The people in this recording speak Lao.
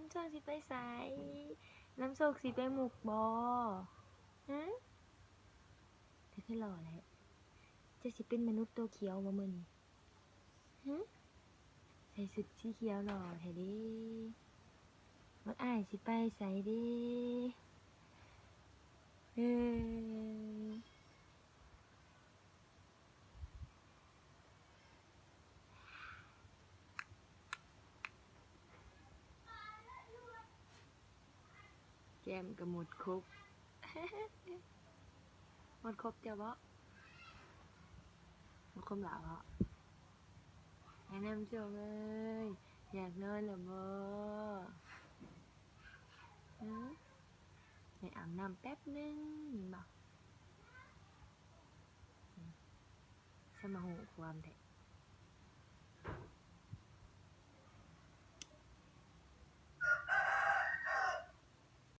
ນ້ຳໂຊກຊິໄປໃສ? ນ້ຳໂຊກຊິໄປມຸກບໍ່? ຮະ? ແຕ່ຄືຫຼໍ່ແທ້. ເຈົ້າຊິເປັນມະນຸດຕົວຂຽວບໍ່ມື້ນີ້? ຫຶ? ໃສ່ຊຸດສີຂຽວຫຼໍ່ແທ້ເດ. ບັກອ້າຍຊິໄປໃສເດ? ເອີ. ແກ້ມກໍໝົດຄົບ. ໝົດຄົບເຈົ້າບໍ? ໝົດຄົບລາວບໍ? ໄອ້ນ້ຳໂຊກເອີຍ ຢາກນອນແລ້ວບໍ? ຫຶ? ແມ່ອາບນ້ຳແປັບໜຶ່ງ ແມ່ນບໍ? ສະມາຮູ້ຄວາມແທ້.